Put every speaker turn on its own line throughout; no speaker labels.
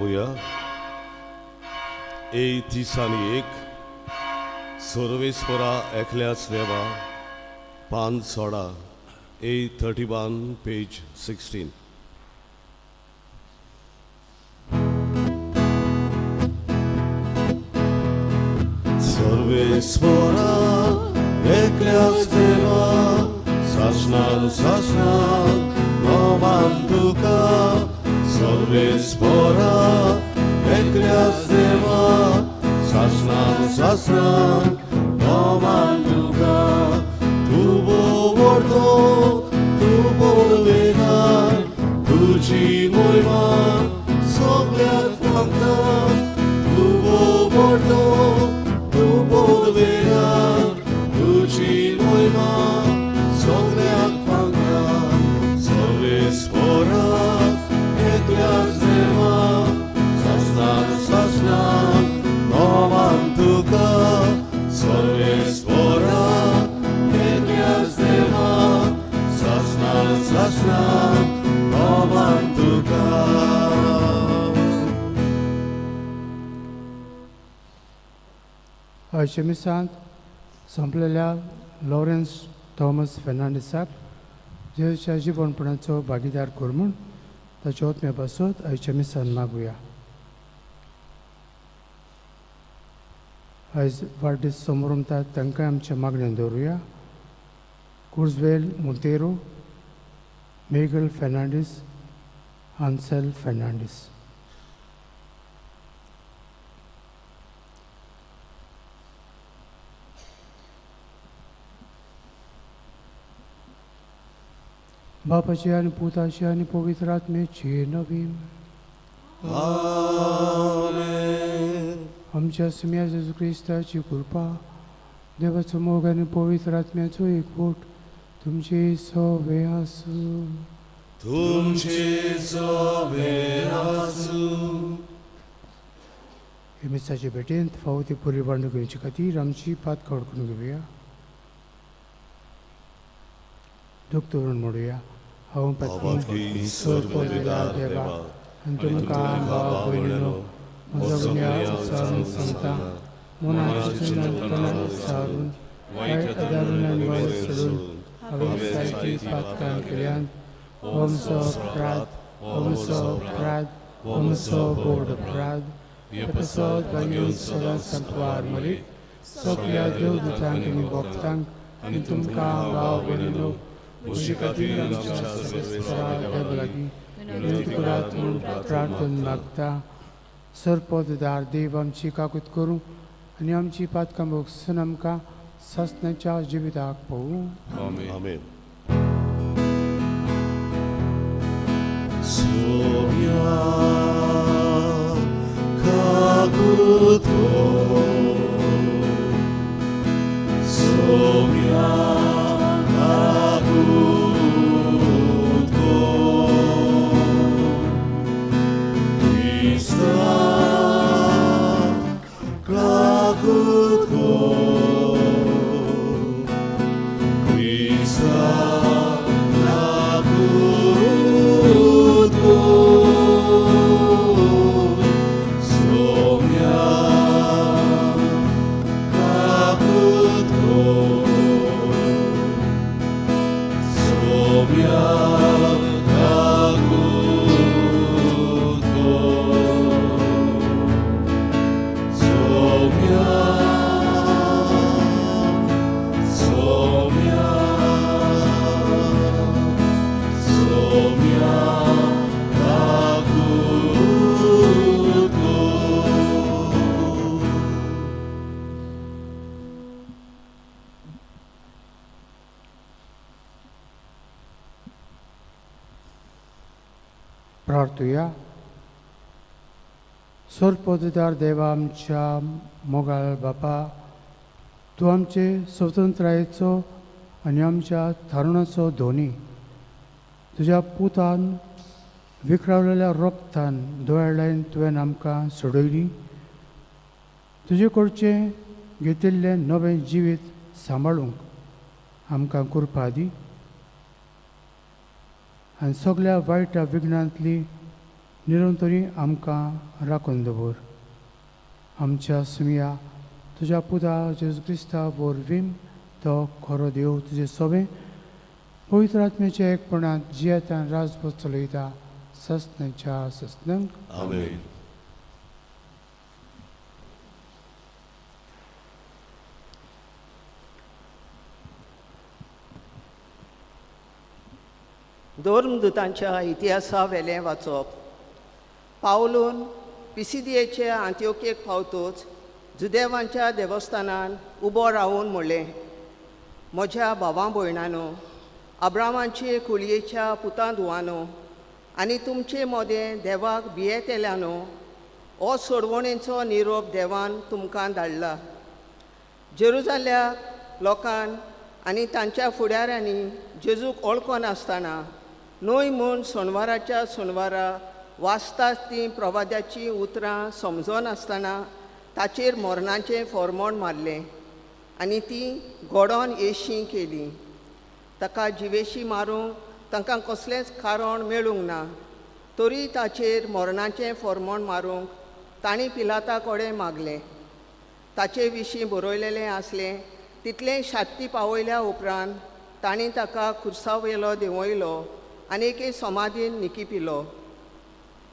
पळोवया ए 31 सर्वेस्परा एकल्याच देवा पान 16 ए 31 पेज 16. सर्वेस्परा एकल्याच देवा सासनान सासनान नोमान तुका सर्वेस्परा एकल्याच देवा सासनान सासनान नोमान तुका तूं भोव तूं भोव वेगान तुजी मोयमा सगल्याक फांकता तूं भोव तूं भोव वेगान तुजी मोयमा सगल्याक फांकता सर्वेस्परा एकल्याच देवा सासनान सासनान नोमान तुका सर्वेस्परा एकल्याच देवा सासनान सासनान नोमान तुका.
आयच्या मिसांत संपलेल्या लॉरेन्स थॉमस फेर्नांडीसाक जेजूच्या जिवनपणाचो भागीदार कर म्हूण ताच्या ओतम्या पासत आयच्या मिसान मागुया. आयज वाडदीस समोर तांकां आमच्या मागण्यो दवरुया. कुर्जवेल मोंतेरो, मेगल फेर्नांडीस, आन्सेल फेर्नांडीस. बापाची आनी पुताची आनी पवित्र आत्म्याची नवीन.
आमेन.
आमच्या सुम्या जेजू क्रिस्ताची कृपा, देवाचो मोग आनी पवित्र आत्म्याचो एकवट तुमचे सवे आसूं.
तुमचे सवे आसूं.
हे मिसाचे भेटेंत फावो ती पुरी बांदून घेवचे खातीर आमची पात करून घेवया. दुख दवरून म्हणुया. हांव
पातकी सर्वपदवीदार देवा
आनी तुमकां भाव भयणीनो म्हजो गुन्यांव विचारून सांगता, मनाची चिंतनां विचारून वायट आदारून आनी वायट सोडून हांवें जायतीं पातकां केल्यान. हो म्हजो अपराध, हो म्हजो अपराध, हो म्हजो व्हड अपराध. हे पासत भाग्यवंत सदांच सांतवार मरीक, सगल्या देवदूतांक आनी भक्तांक आनी तुमकां भाव भयणीनो म्हजे खातीर आमच्या सर्वेस्परा देवा लागीं विनंती करात म्हूण प्रार्थना मागता. सरपददार देव आमची काकूत करूं आनी आमची पातकां भोगसून आमकां सासणाच्या जिविताक पळोवं.
आमेन. सोम्या काकूत कर, सोम्या काकूत कर, क्रिस्ता काकूत कर, क्रिस्ता काकूत कर, सोम्या काकूत कर, सोम्या काकूत कर, सोम्या, सोम्या, सोम्या काकूत कर.
प्रार्थुया. सरपददार देवा आमच्या मोगाळ बापा, तूं आमचे स्वतंत्रायेचो आनी आमच्या थारुणाचो धोनी. तुज्या पुतान विखरावलेल्या रोगतान दोळ्यान तुवें आमकां सोडयली. तुजे कडचें घेतिल्लें नवें जिवीत सांबाळूंक आमकां कृपा दी आनी सगल्या वायट विघ्नांतली निरंतरी आमकां राखून दवर. आमच्या सुमया तुज्या पुता जेजू क्रिस्ता वरवीं तो खरो देव तुजे सोबें पवित्र आत्म्याच्या एकपणांत जियेतान राजभर चलयता ससनाच्या ससनंक.
आमेन.
धर्मदूतांच्या इतिहासा वेलें वाचप. पावलून पिसिदियेचे आंत्योकेक पावतोच जुदेवांच्या देवस्थानान उबो रावून म्हणलें, म्हज्या भावां भयणानो, अब्रामाचे कुळयेच्या पुतां धुवानो आनी तुमचे मदें देवाक भियेतेल्यानो, हो सोडवणेचो निरोप देवान तुमकां धाडला. जेरुजाल्याक लोकान आनी तांच्या फुडाऱ्यांनी जेजूक वळखनासतना न्हय म्हूण सोनवाराच्या सोनवारा वाचतात तीं प्रवाद्याचीं उतरां समजनासतना ताचेर मरणाचें फॉर्मोण मारलें आनी तीं घडोवन येशी केली. ताका जिवेशी मारूंक तांकां कसलेंच कारण मेळूंक ना, तरी ताचेर मरणाचें फॉर्मोण मारूंक तांणी पिलाता कडेन मागलें. ताचे विशीं बरयलेलें आसलें तितलें शात्ती पावयल्या उपरांत तांणी ताका खुर्सावेलो देंवयलो आनी एके समाधीन निकिपिलो.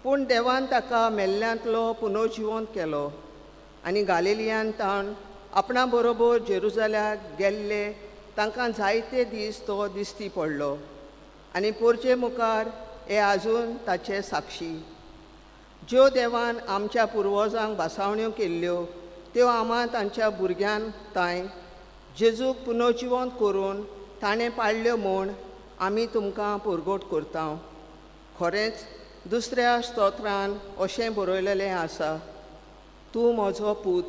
पूण देवान ताका मेल्ल्यांतलो पुनर्जिवंत केलो आनी गालिलियान ताण आपणा बरोबर जेरुजाल्याक गेल्ले तांकां जायते दीस तो दिश्टी पडलो आनी पोरचे मुखार हे आजून ताचे साक्षी. ज्यो देवान आमच्या पुर्वजांक भासावण्यो केल्ल्यो त्यो आमा तांच्या भुरग्यान तांय जेजूक पुनर्जिवंत करून ताणें पाळ्ळ्यो म्हूण आमी तुमकां परगट करता. खरेंच दुसऱ्या स्तोत्रान अशें बरयलेलें आसा, तूं म्हजो पूत,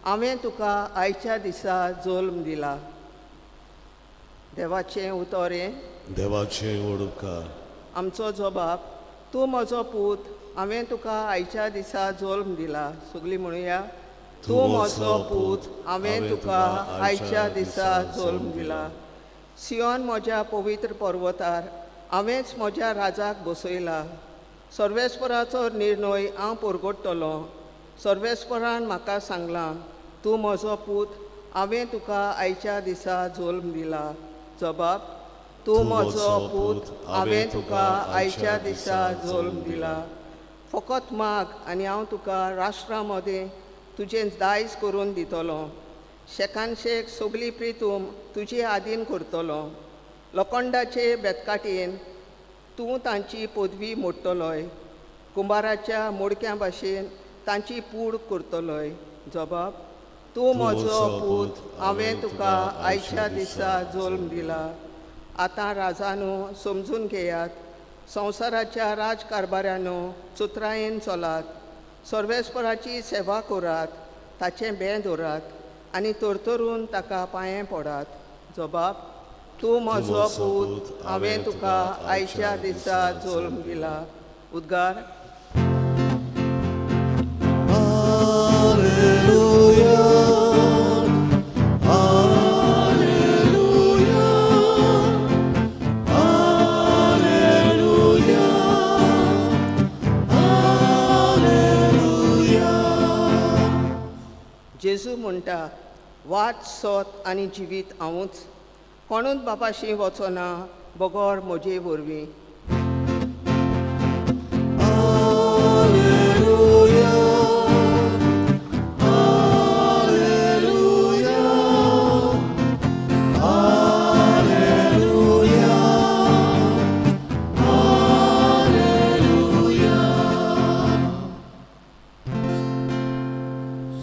हांवें तुका आयच्या दिसा जल्म दिला. देवाचें उतर हें.
देवाचे व्हड उपकार.
आमचो जबाब, तूं म्हजो पूत, हांवें तुका आयच्या दिसा जल्म दिला. सगळीं म्हणुया, तूं म्हजो पूत, हांवें तुका आयच्या दिसा जल्म दिला. सियोन म्हज्या पवित्र पर्वतार हांवेंच म्हज्या राजाक बसयला. सर्वेस्पराचो निर्णय हांव परगट्टलो. सर्वेस्परान म्हाका सांगलां, तूं म्हजो पूत, हांवें तुका आयच्या दिसा जल्म दिला. जबाब, तूं म्हजो पूत, हांवें तुका आयच्या दिसा जल्म दिला. फकत माग आनी हांव तुका राष्ट्रा मदें तुजें दायज करून दितलो. शेकान शेक सगली प्रितूम तुजे आदीन करतलो. लोखंडाचे बेतकाटेन तूं तांची पदवी मोडटलोय, कुंबाराच्या मोडक्या भाशेन तांची पूड करतलोय. जबाब, तूं म्हजो पूत, हांवें तुका आयच्या दिसा जल्म दिला. आतां राजानो समजून घेयात, संवसाराच्या राजकारभाऱ्यानो चतुरायेन चलात, सर्वेस्पराची सेवा करात, ताचें बें दवरात आनी तरतरून ताका पांयें पडात. जबाब, तूं म्हजो पूत, हांवें तुका आयच्या दिसा जल्म दिला. उद्गार.
Alleluia, Alleluia, Alleluia, Alleluia.
जेजू म्हणटा, वाट सोत आनी जिवीत हांवूच, कोणूच बापाशी वचना बगर म्हजे वरवीं.
Alleluia, Alleluia, Alleluia, Alleluia.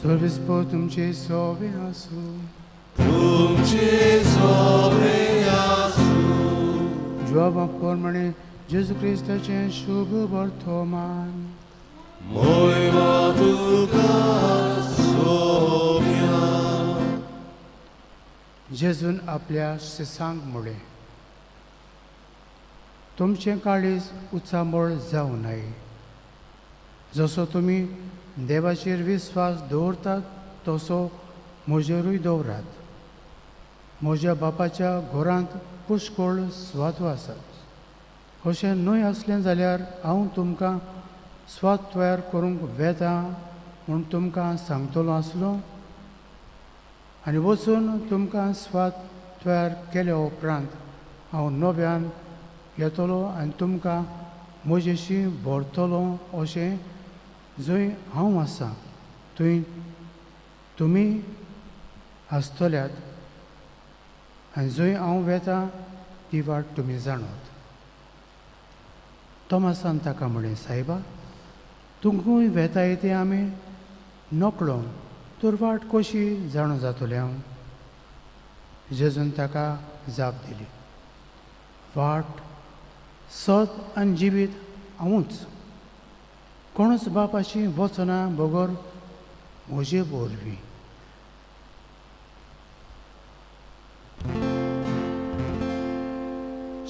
सर्वेस्पर तुमचे सोबे आसूं.
तुमचे सोबे आसूं.
जुआवा प्रमाणे जेजू क्रिस्ताचें शुभ वर्तमान.
मोयमा तुका सोम्या.
जेजून आपल्या शिसांक म्हळें, तुमचें काळीज उचांबळ जावं नये. जसो तुमी देवाचेर विस्वास दवरतात तसो म्हजेरूय दवरात. म्हज्या बापाच्या घरांत पुष्कळ सुवातो आसात. अशें न्हय आसलें जाल्यार हांव तुमकां स्वाद तयार करूंक वेता म्हूण तुमकां सांगतलो आसलो आनी वचून तुमकां स्वाद तयार केल्या उपरांत हांव नव्यान येतलो आनी तुमकां म्हजेशी भरतलो अशें जंय हांव आसा थंय तुमी आसतल्यात आनी जंय हांव वेता ती वाट तुमी जाणत. तोमासान ताका म्हळें, सायबा, तूं खंय वेताय तें आमी नकळो, तर वाट कशी जाणो जातलें हांव? जेजून ताका जाप दिली, वाट, सत आनी जिवीत हांवूच. कोणूच बापाशी वचना बगर म्हजे वरवीं.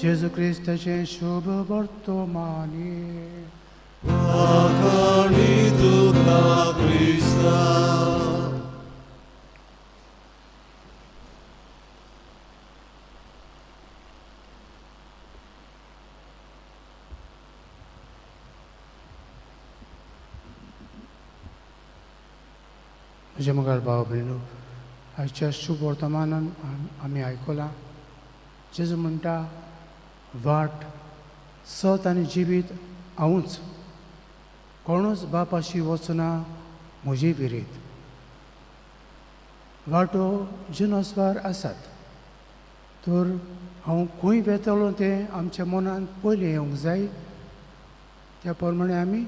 जेजू क्रिस्ताचें शुभ वर्तमानी.
आकाणी तुका क्रिस्ता.
म्हज्या मुखार भाव भयणो, आयच्या शुभ वर्तमानान आमी आयकलां, जेजू म्हणटा, वाट, सत आनी जिवीत हांवूच. कोणूच बापाशी वचना म्हजे विरीत. वाटो जिनोसवार आसात, तर हांव खंय वेतलो तें आमच्या मनांत पयलीं येवंक जाय. त्या प्रमाणे आमी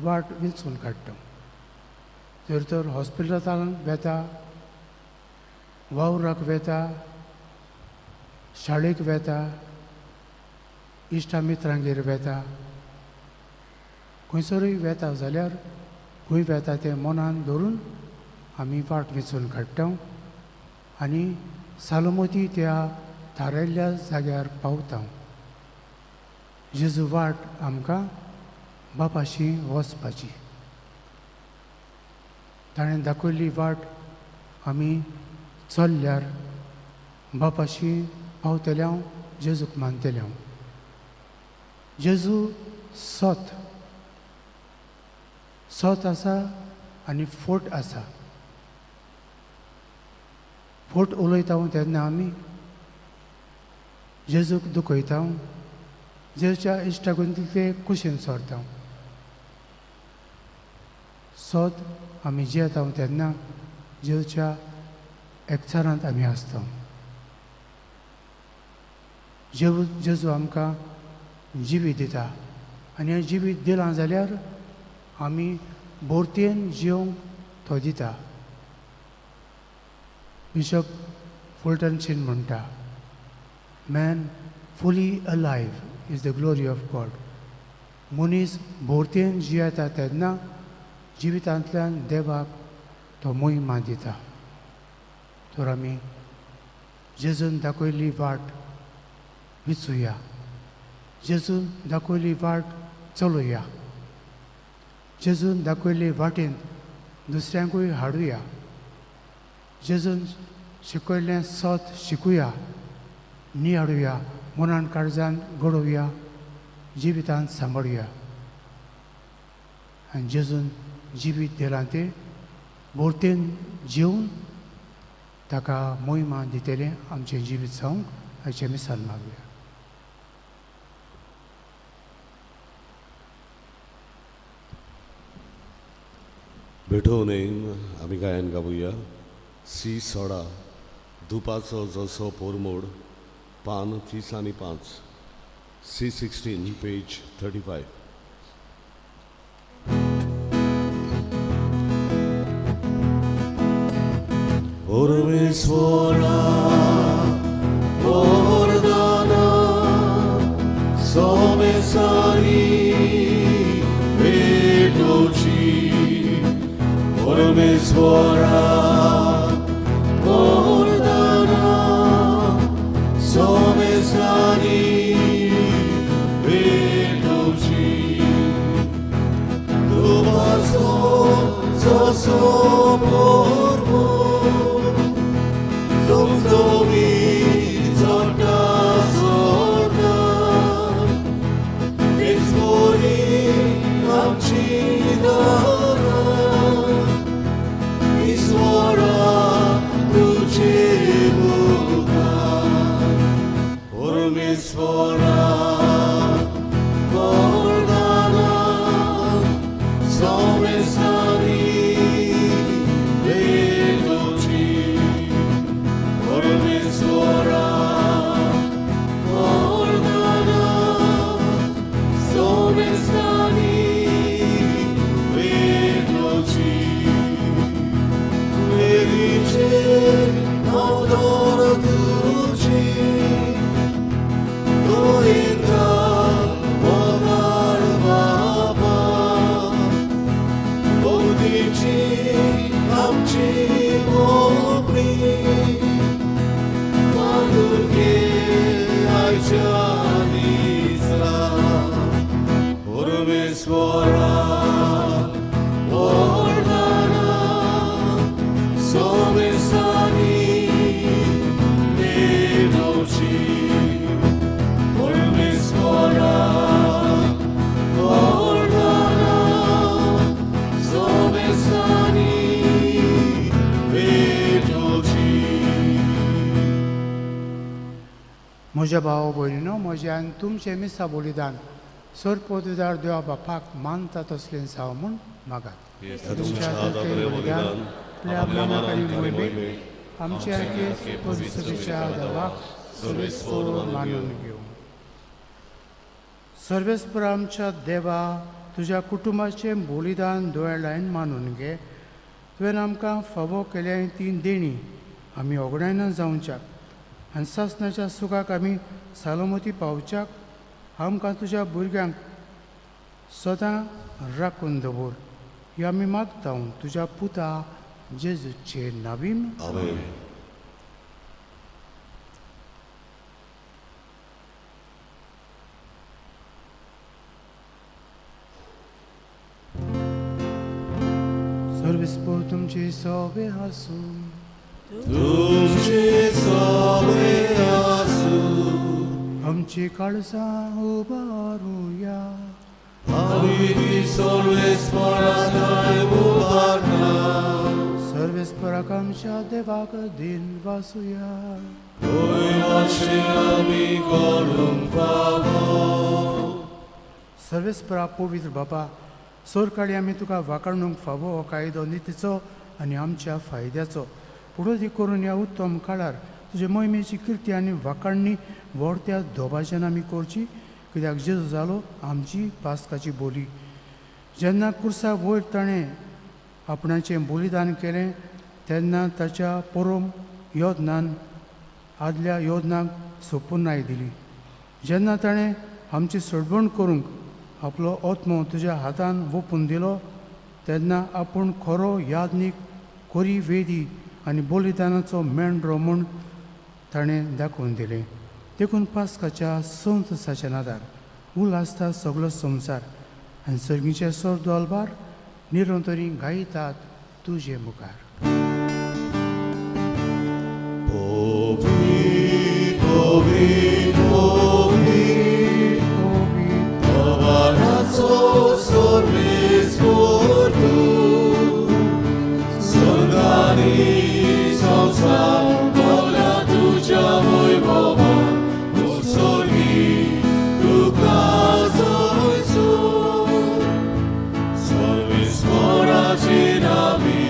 वाट विंचून काडटा. जर तर हॉस्पिटलांत वेता, वावराक वेता, शाळेक वेता, इश्टा मित्रांगेर वेता, खंयसरूय वेता जाल्यार खंय वेता तें मनान धरून आमी वाट वेंचून काडटा आनी सालोमती त्या थारायल्ल्या जाग्यार पावता. जेजू वाट आमकां बापाशी वचपाची. ताणें दाखयल्ली वाट आमी चल्ल्यार बापाशी पावतले हांव, जेजूक मानतले हांव. जेजू सत, सत आसा आनी फोट आसा. फोट उलयता तेन्ना आमी जेजूक दुखयता, जेजूच्या इश्टागुंतीतले कुशीन सरता. सत आमी जियेता तेन्ना जेजूच्या एकचारांत आमी आसता. जेजू आमकां जिवीत दिता आनी हें जिवीत दिलां जाल्यार आमी भोरतेन जिवंक तो दिता. बिशप फुलटन शीन म्हणटा, man fully alive is the glory of God. मनीस भोरतेन जियेता तेन्ना जिवितांतल्यान देवाक तो मोहिमा दिता. तर आमी जेजून दाखयल्ली वाट विचुया, जेजून दाखयल्ली वाट चलोया, जेजून दाखयल्ली वाटेन दुसऱ्यांकूय हाडुया, जेजून शिकयल्लें सत शिकुया, नियाळुया, मनान काळजान घडोवया, जिवितान सांबाळुया आनी जेजून जिवीत दिलां तें भोरतेन जिवन ताका मोहिमा दितलें आमचें जिवीत जावंक हाचें मिसाल मागुया.
भेटोवन आमी गायन गावया सी सोडा दुपाचो जसो पोरमोड, पान 30 आनी 5, C16 page 35. परमेश्वरा वरदाना सोमेसारी भेटोची. परमेश्वरा वरदाना सोमेसारी भेटोची. तुमाचो जसो पोरमोड दुमदुमी चडटा सोडना, तेच बरी आमची सोमेस्तांनी भेटोवची परमेश्वरा वरदाना सोमेस्तांनी भेटोवची वेलीचेर हांव दवरतुची गोयिंदा मोगाळ बाबा बुद्धीची आमची मोपणी मालुके आयच्या दिसा परमेश्वरा वरदाना सोमेस्तांनी भेटोवची परमेश्वरा वरदाना सोमेस्तांनी भेटोवची.
म्हज्या भाव भयणीनो, म्हजें आनी तुमचें मिसा बलिदान सर पदवीदार देवा बापाक मानता तसलें जावं म्हूण मागात.
तुमच्या हातांतलें बलिदान
आपल्या
आपल्या
मनाक
मनाक
आनी
आनी
मोहिमेक
मोहिमेक
आमच्या
आमच्या
पवित्रतेच्या देवाक
सर्वेस्पर
मानून
मानून
घेवं. सर्वेस्पर आमच्या देवा, तुज्या कुटुंबाचें बलिदान दोळे लायन मानून घे. तुवें आमकां फावो केल्या ती देणी आमी ओगडायना जावच्याक आनी सासणाच्या सुखाक आमी सालोमती पावच्याक आमकां तुज्या भुरग्यांक सदां राखून दवर. ही आमी मागता तुज्या पुता जेजूचे नावीन.
आमेन.
सर्वेस्पर तुमचे सोबे आसूं.
तुमचे सोबे आसूं.
आमची काळजां उबारुया.
आमी ती सर्वेस्परा उबारता.
सर्वेस्पराक आमच्या देवाक दिन वासुया.
होय अशें आमी करूंक फावो.
सर्वेस्परा पवित्र बाबा, सोरकाळी आमी तुका वाखाणूंक फावो हो कायदो नितीचो आनी आमच्या फायद्याचो. पुरोधी करून ह्या उत्तम काळार तुजे मोहिमेची किर्ती आनी वाखाणणी व्हडत्या दोबाच्यान आमी करची, कित्याक जेजू जालो आमची पास्काची बोली. जेन्ना कुर्सा वयर ताणें आपणाचें बलिदान केलें तेन्ना ताच्या परोम योजनान आदल्या योजनांक सोपुनाय दिली. जेन्ना ताणें आमची सोडवण करूंक आपलो आत्मो तुज्या हातान वोपून दिलो तेन्ना आपूण खरो याज्ञीक, कोरी वेदी आनी बलिदानाचो मेंढरो म्हूण ताणें दाखोवन दिलें. देखून पास्काच्या संवसाच्या नादार उल्हासता सगलो संवसार आनी सर्गीचे सोर दोलबार निरंतरी गायतात तुजे मुखार.
Povi, povi, povi, Abarazzo sorvesportu, Sorgani संसार बोल्या तुझ्या वैभवा, उत्सर्गी तुका जोयसो. सर्वेस्पराचे नावी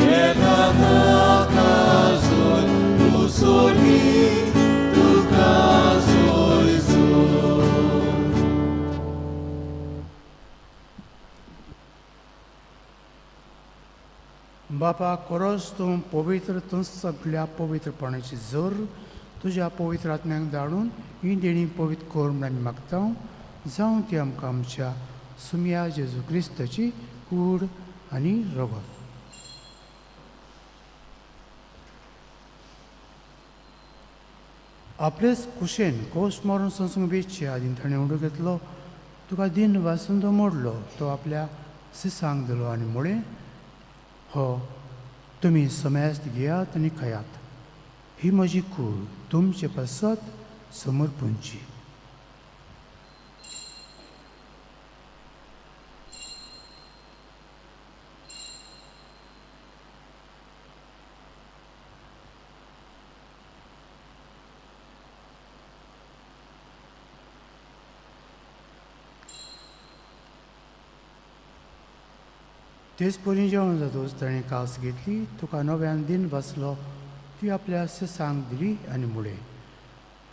येता ताका जोय, उत्सर्गी तुका जोयसो.
बापा, खरोच तूं पवित्र, तूं सगल्या पवित्रपणाची जोर. तुज्या पवित्र आत्म्याक धाडून ही देणी पवित्र कर म्हूण आमी मागता. जावं ती आमकां आमच्या सुमया जेजू क्रिस्ताची कूड आनी रगत. आपलेच कुशेन कोश मारून संसूंक वेचचे आदीं ताणें उडो घेतलो, तुका दिन वासून तो मोडलो, तो आपल्या सिसांक दिलो आनी म्हळें, हो तुमी समेस्त घेयात आनी खायात. ही म्हजी कूड तुमचे पासत समर्पूंची. तेच परी जेवण जातूच ताणें कास घेतली, तुका नव्यान दिन बसलो, ती आपल्या शिसांक दिली आनी मुळे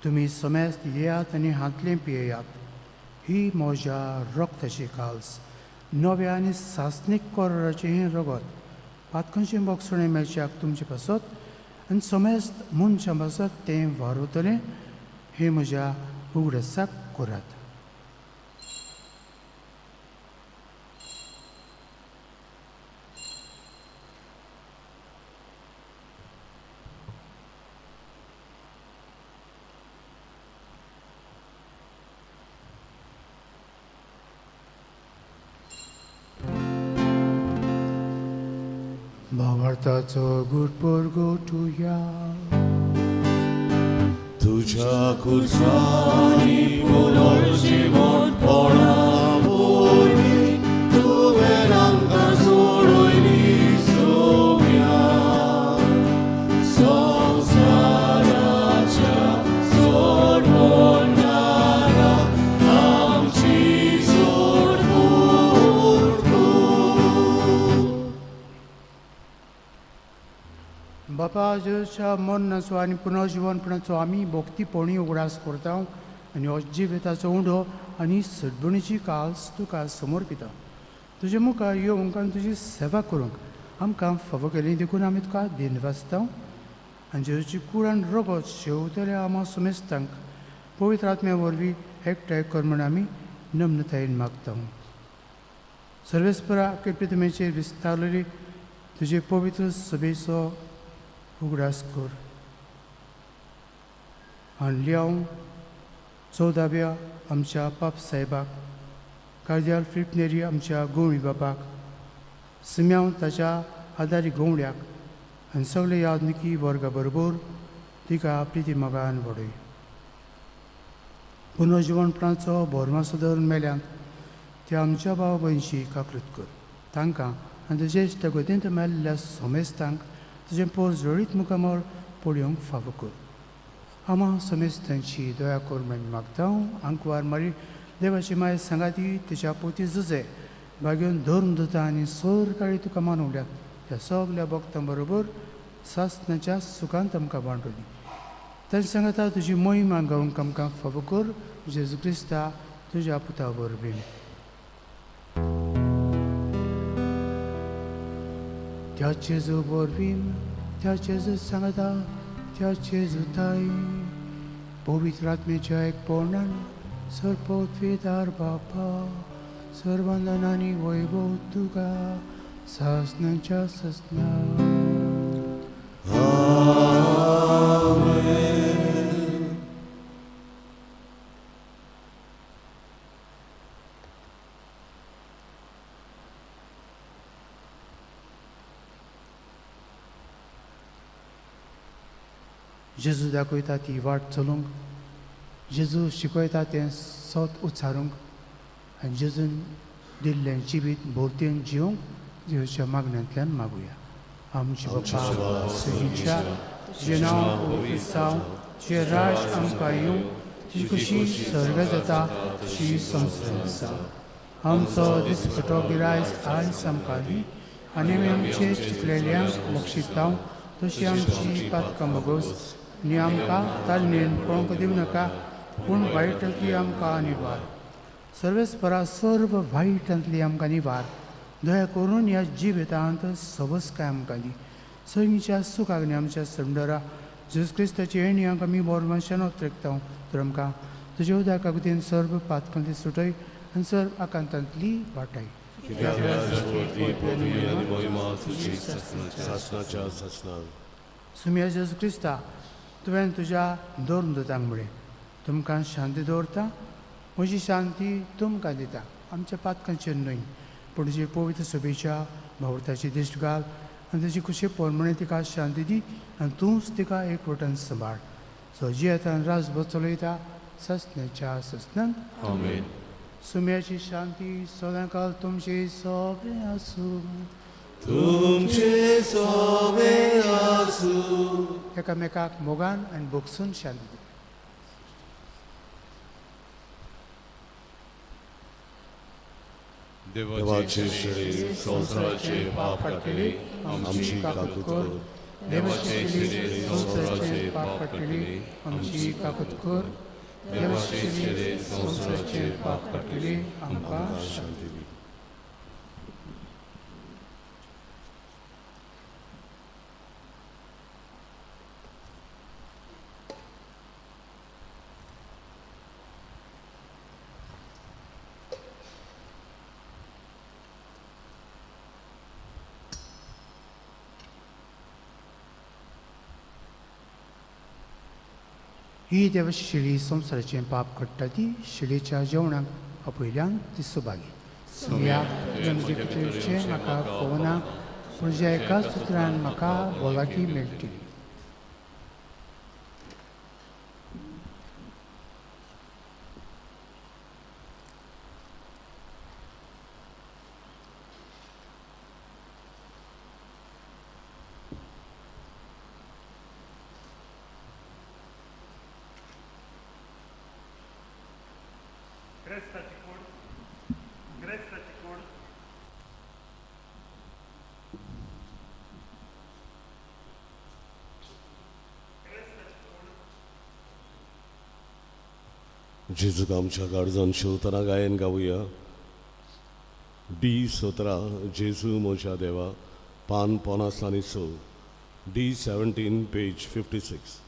तुमी समेस्त येयात आनी हांतलें पियेयात. ही म्हज्या रक्ताची काल्स, नव्या आनी सासणीक कोराचें हें रगत पातकांचें बोगसणें मेळच्याक तुमचे पासत आनी समेस्त मनशां पासत तें वारवतलें. हें म्हज्या उगडासाक करात. भावार्थाचो गुटपोर गोठुया.
तुझ्या खुर्सांनी पुनर्जीवनपणा वरवीं तुवें आमकां सोडयली सोम्या. संवसाराच्या सोडवणारा आमची सोडवण तूं.
बापा जेजूच्या मरणाचो आनी पुनर्जिवनपणाचो आमी भक्तीपणी उगडास करता आनी हो जिविताचो उंडो आनी सडबणीची काल्स तुका समर्पिता. तुजे मुखार येवंक आनी तुजी सेवा करूंक आमकां फावो केली देखून आमी तुका दिनवासता. आनी जेजूची कूड आनी रगत शेवतल्या आमा समेस्तांक पवित्र आत्म्या वरवीं एकठांय कर म्हूण आमी नम्रतायेन मागता. सर्वेस्परा कृपेतमेचेर विस्तारलेली तुजे पवित्र सभेचो उगडास कर आनी लियांव 14व्या आमच्या पाप साहेबाक, कार्दियाल फिलीप नेरी आमच्या गोवणी बापाक, सिम्यांव ताच्या आदारी गोवड्याक आनी सगळे यादनिकी वर्गा बरोबर तिका प्रिती मोगान वडय. पुनर्जिवनपणाचो भरमासो धरून मेल्यांत त्या आमच्या भाव भयणशी काकृत कर. तांकां आनी तुजे इश्टागतींत मेल्ल्या समेस्तांक तुजें पोर जळीत मुखामळ पळोवंक फावो कर. आमा समेस्तांची दया कर म्हूण मागता. आंकवार मारी देवाची माय सांगाती तिच्या पोती जुजे बागेवन धर्म दुता आनी सरकाळी तुका मानवल्यात त्या सगल्या भक्तां बरोबर सासनाच्या सुखांत आमकां बांडू दी. तांचे सांगाता तुजी मोहिमा गावंक आमकां फावो कर. जेजू क्रिस्ता तुज्या पुता वरवीं. त्या जेजू वरवीं, त्या जेजू सांगाता, त्या जेजू ताई पवित्र आत्म्याच्या एकपणान सर्वपवित्र बापा सर्वंदनानी वैभव तुका सासनाच्या सासना. जेजू दाखयता ती वाट चलूंक, जेजू शिकयता तें सत उच्चारूंक आनी जेजून दिल्लें जिवीत भोवतेन जिवंक जेजूच्या मागण्यांतल्यान मागुया. आमचे बापा सुगीच्या, तुजें नांव पवित्र जावं, तुजें राज आमकां येवं, तुजी खुशी स्वर्गांत जाता तशी संवसारांत जावं. आमचो दिसपटो गिरायस आयज आमकां दी आनी आमी आमचे चिकलेल्यांक बक्षितांव तशी आमची पातकां भोगोस आनी आमकां तालनेन पळोवंक दिवं नाका, पूण वायटांतली आमकां निवार. सर्वेस्परा सर्व वायटांतली आमकां निवार. दया करून ह्या जिवितांत सबसकाय आमकां दी. सगळींच्या सुखाक आनी आमच्या संडरा जेजू क्रिस्ताची येणी आमकां आमी बोरमाशान उतरेकता तर आमकां तुज्या उदका खातीर सर्व पातकांतली सुटय आनी सर्व आकांतांतली वाटाय.
सासनाच्या सासनान.
सुम्या जेजू क्रिस्ता, तुवें तुज्या धर्म दुतांक म्हळें, तुमकां शांती दवरता, म्हजी शांती तुमकां दिता. आमच्या पातकांचेर न्हय पूण तुजे पवित्र सभेच्या भावर्थाची दिश्ट घाल आनी तुजी खुशी पोरमणे तिका शांती दी आनी तूंच तिका एक वटन सांबाळ. सो जियेतान राजभर चलयता ससण्याच्या ससनांत.
आमेन.
सुम्याची शांती सदांकाल तुमची सगळें आसूं.
तुमचे सोबे आसूं.
एकामेकाक मोगान आनी भोगसून शांती दी.
देवाचे शरीर संवसाराचे पाप काडटली आमची काकूत कर.
देवाचे शरीर संवसाराचे पाप काडटली आमची काकूत कर. देवाचे शरीर संवसाराचे पाप काडटली आमकां
शांती दी.
ही देवाची शेळी संवसाराचें पाप काडटा ती शेळीच्या जेवणाक आपयल्यान ती सुभागी. सोम्या, तुवें म्हजे भितरचें म्हाका पळोवना, पूण ज्या एकाच उतरान म्हाका भलायकी मेळटली.
क्रेस्ताची कूड, क्रेस्ताची कूड.
जेजूक आमच्या गार्जान शिवतना गायन गावया. डी 17 जेजू म्हज्या देवा, पान 56, डी 17 पेज 56.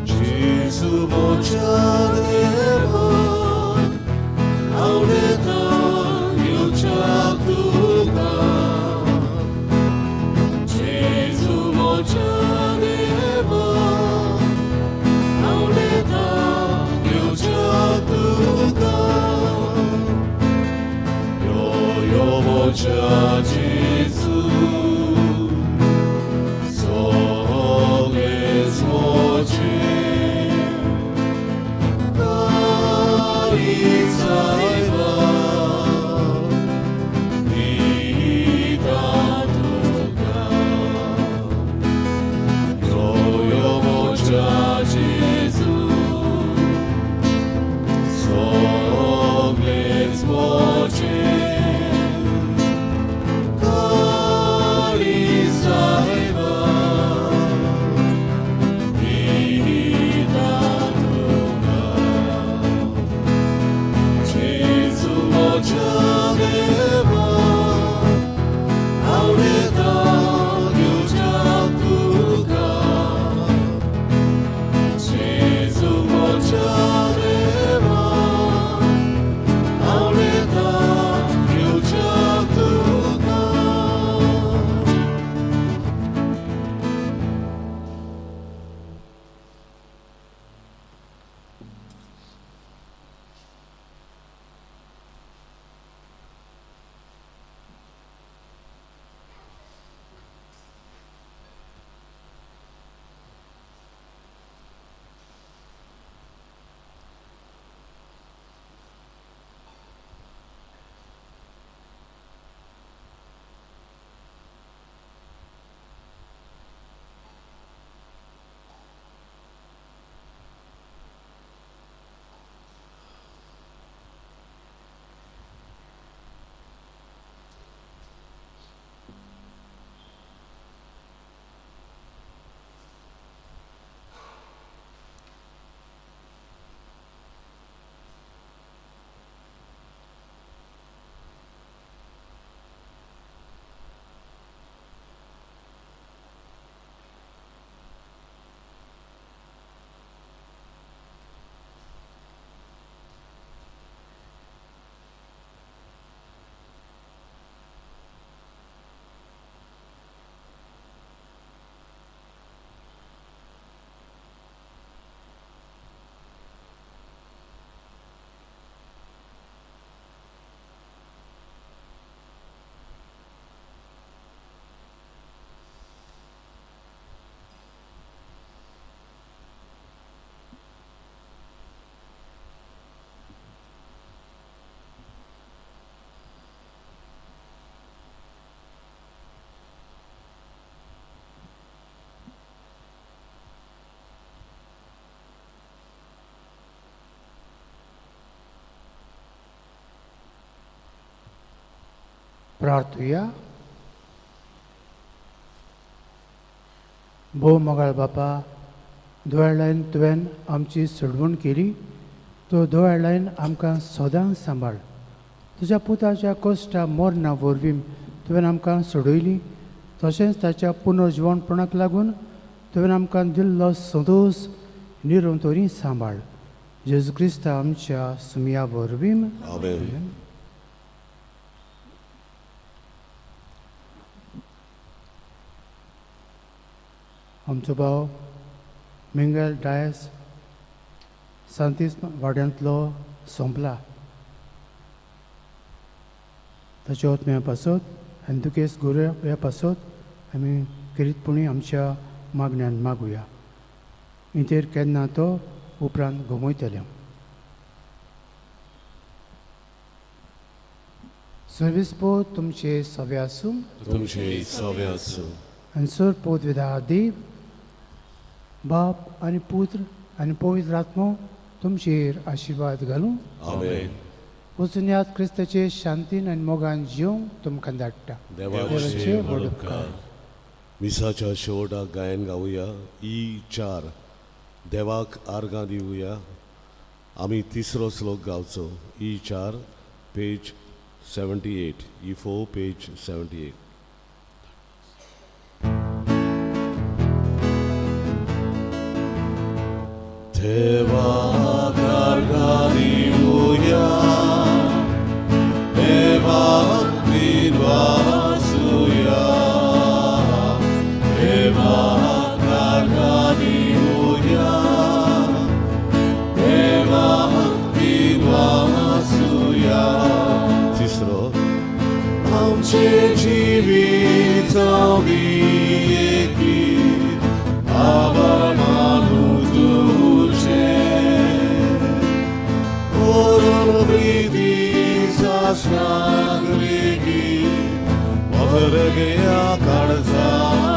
जेजू म्हज्या देवा, आवडता येवच्या तुका. जेजू म्हज्या देवा, आवडता येवच्या तुका. यो यो म्हज्या जेजू, सगळेंच म्हजें.
प्रार्थुया. भोव मोगाळ बापा, दोळ्यान तुवें आमची सोडवण केली, तो दोळ्यान आमकां सदांच सांबाळ. तुज्या पुताच्या कश्टा मरणा वरवीं तुवें आमकां सोडयली, तशेंच ताच्या पुनर्जिवणपणाक लागून तुवें आमकां दिल्लो संतोश निरंतरी सांबाळ. जेजू क्रिस्ता आमच्या सुमया वरवीं.
आमेन.
आमचो भाव मिंगेल डायस सांतीस वाड्यांतलो सोंपला. ताच्या आत्म्या पासत आनी दुखेस गुरुया पासत आमी खेरीतपणी आमच्या मागण्यान मागुया. इंतेर केन्ना तो उपरांत घुमयतले. सर्वीस पोत तुमचे सवे आसूं.
तुमचे सवे आसूं.
आनी सर पोत विदा देव बाप आनी पुत्र आनी पवित्र आत्मो तुमचेर आशिर्वाद घालूं.
आमेन.
वचून क्रिस्ताचे शांतीन आनी मोगान जिवंक तुमकां धाडटा.
देवाचे व्हड उपकार. मिसाच्या शेवटाक गायन गावया ई 4, देवाक आर्गां दिवया. आमी तिसरो श्लोक गावचो. ई 4 पेज 78, ई 4 पेज 78. देवाक आर्गां दिवया, देवाक दिनवासुया, देवाक आर्गां दिवया, देवाक दिनवासुया. तिसरो, आमचे जिवीत जावं एकी, आभार मानू तुझे, करून प्रीती सासणाक लेगीत, वरगया काळजाचे.